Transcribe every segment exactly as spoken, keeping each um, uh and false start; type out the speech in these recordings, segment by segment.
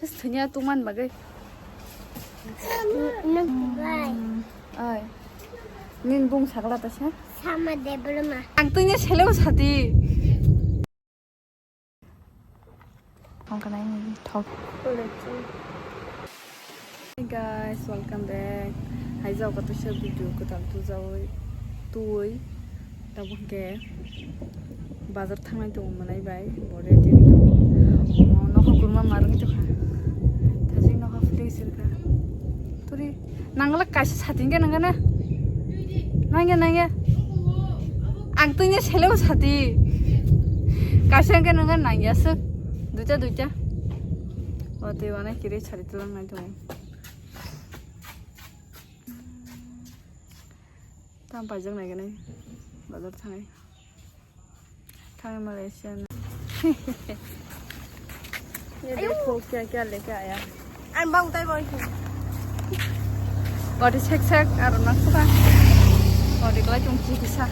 Thwnya tungman bagwi. Nwng bai. Oi. Nin bung sagla ta sa? Sama Debbarma. Ang tungnya seleo sati. Ang kanai ni thok. Hey guys, welcome back. Hai jao kato sa video kwtal tu jawi tui. Tabuk hwnkhe bazar thangnai tongo mwnai bai, bo ready wngwi tongo. Omo nokha kurma ma rwngwi tongkha. Thajik nokha phulwi sirkha. Turi nangla kaisa sati hwnkhe nangkha na? Nangya, nangya. Ang tungya seleo sati. Kaisa hwnkhe nangkha nangya swk. Duita, duita. O twi wana kiri sari twlang nai tongo. Tam paijak nai ganai bazar thangai. Thangai Malaysia na. Ye dekho kya kya leke aya. Ang bang utai boy. Body check check aro na khuda. Body kala chung chi kisa.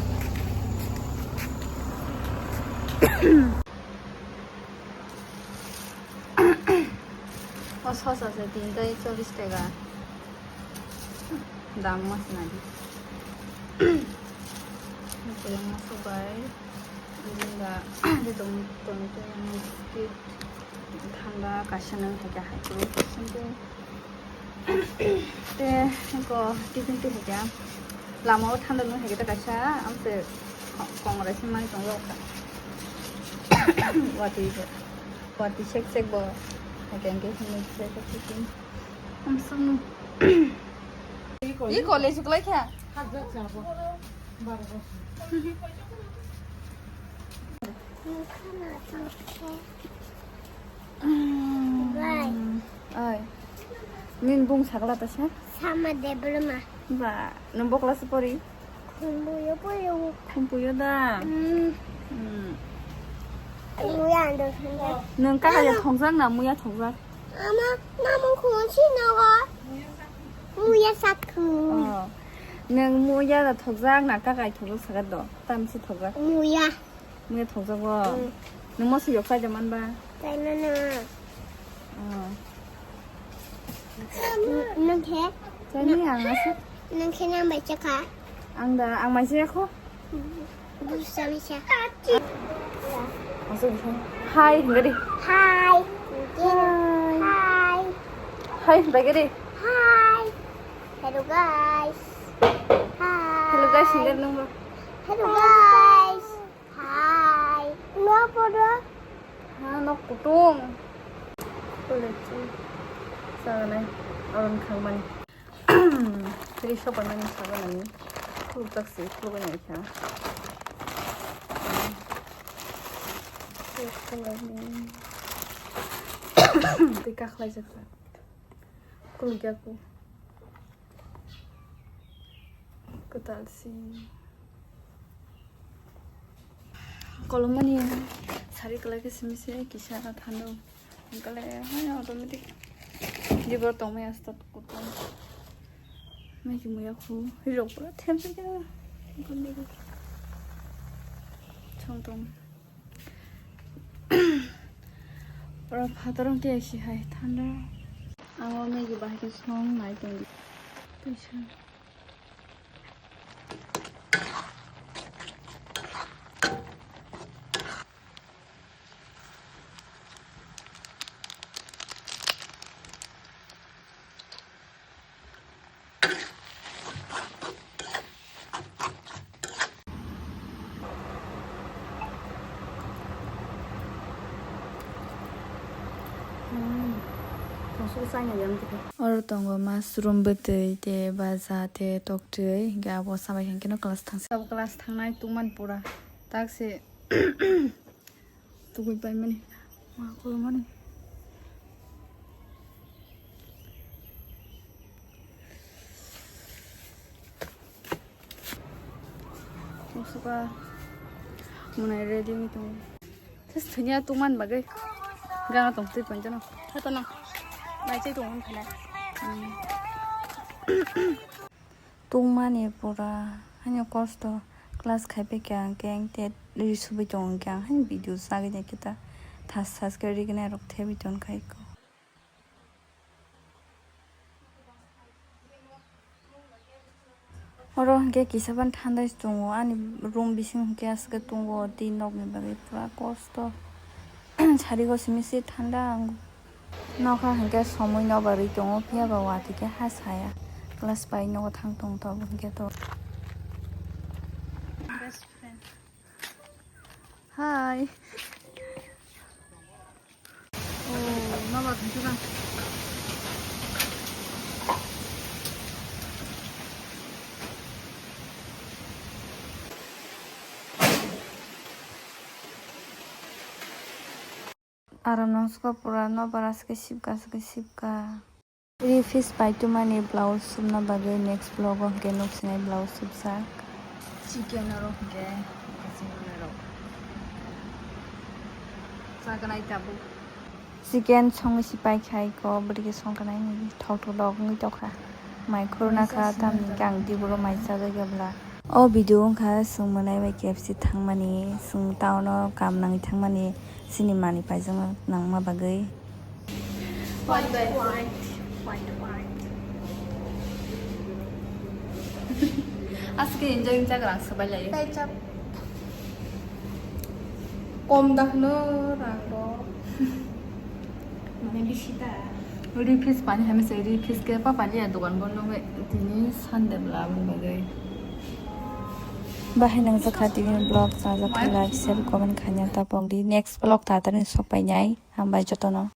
O sosa se tin tai chollish taka. Dam mas nadi. Ito yung masuk bai. Ini enggak ada dong dong itu yang sedikit thanda kasanang hake hake. Sampai te ko tiffin tu hake. Lama o thanda nung hake ta kasa amse kongre simai tong lokha. Wati wati sek sek bo hake hake hini sek sek. Ang sanu. I college ukulai kha. Bai. Oi. Nin bung sagla ta sa? Sama Debbarma. Ba, nung bo class pori? Khumbuyo pori. Khumbuyo da. Mm. Mm. Muya ando sanda. Nung kaka ya thongjak na muya thongjak? Ama, mama khun si nogo. Muya sakhu. Oh. Nung muya da thokjak na kakai thokjak sagat do? Tam si thokjak. Muya. Muya thokjak bo. Mm. Nung mo suyok sai jaman ba? Sai na na. Oh. Nung khe? Sai ni ang asu. Nung khe nang bai chakha? Ang da, ang mai chakho. Busa ni sa. Asu bisa. Hai, hingga di. Hai. Hai. Hai. Hai, hingga di. Hai. Hello guys. Hai. Hello guys, hingga nung ba. Hello guys. Hai. Nua podo. Ha, nok kutung. Boleh tu. Sana nai. Aron khang mani. Tei sopa nani sabo nani. Khuluk jak se, khuluk nai kha. Tei kakhlai jak kha. Khuluk jak kho. Kwtal si. Kolomani sari kwlai khe simi se kisa thando. Hwnkhe le hai automatic. Dibo tongmaya start kutung. Mai ki muya khu. Hirok pura them se kya. Hwnkhe le. Chong tong. Oro phator wngkhe si hai thanda. Amo Maggie bahai khe song nai tong di. Teisa. Oro tongo mushroom bwtwi tei baja tei toktwi, hwnkhe abo sabai khe class thangsi. Abo class thangnai tongmani pura tak se. Tugui paimani. Ma kolomani. Musuka. Munai ready mi tong. Just thanya tuman bagai. Gana tong tui panjano. Hata no. Mai chai tong phana. Tungmani pura haino kosto class khaipai kha hwnkhe ang te ri subui tongo hwnkhe ang haino video chagwi naikhe ta thas thas khe rignai rok thebwi tongkha eko. Oro hwnkhe kisa ban thandai tongo, ani room bising hwnkhe aswk tongo, tei nokni bagwi pura kosto. Sarigo simi se thanda ang. Nokha hwnkhe somoi nobarwi tongo, phiya ba watwi khe ha saya. Class pai nogo thang tong tongo hwnkhe to. Hi. Oh, nobar hwnkhe bang. Aro noksuka pura nobar aswk sibka, aswk sibka. Three piece paitwmani blouse subna bagwi next vlog o hwnkhe nuksinai blouse subjak. Chicken aro hwnkhe kaisa manwi rok. Chaganai tabuk. Chicken songwi si paikhai ko bwrwi khe songkha nai thok thok dok wngwi tokha. Mai khurna kha tamni khe ang tiburo mai chajak ya bwla. O video wngkha chwng mwnai bai K F C thangmani, chwng town o kam nangwi thangmani, chini manwi paijak nangma bagwi. White, white, white, white. Aske enjoy jaga rang sabai lai. Ketchup. Kom dak no rang bo. Mane bisi ta. Ri fish pani hame se ri fish ke pa pani ya dogan bon nong tini Sunday bla bon bagai. Bahai nang jakha tini vlog sa jakha like share comment khanya ta pok di next vlog ta ta ni sok pai nai hambai jotono.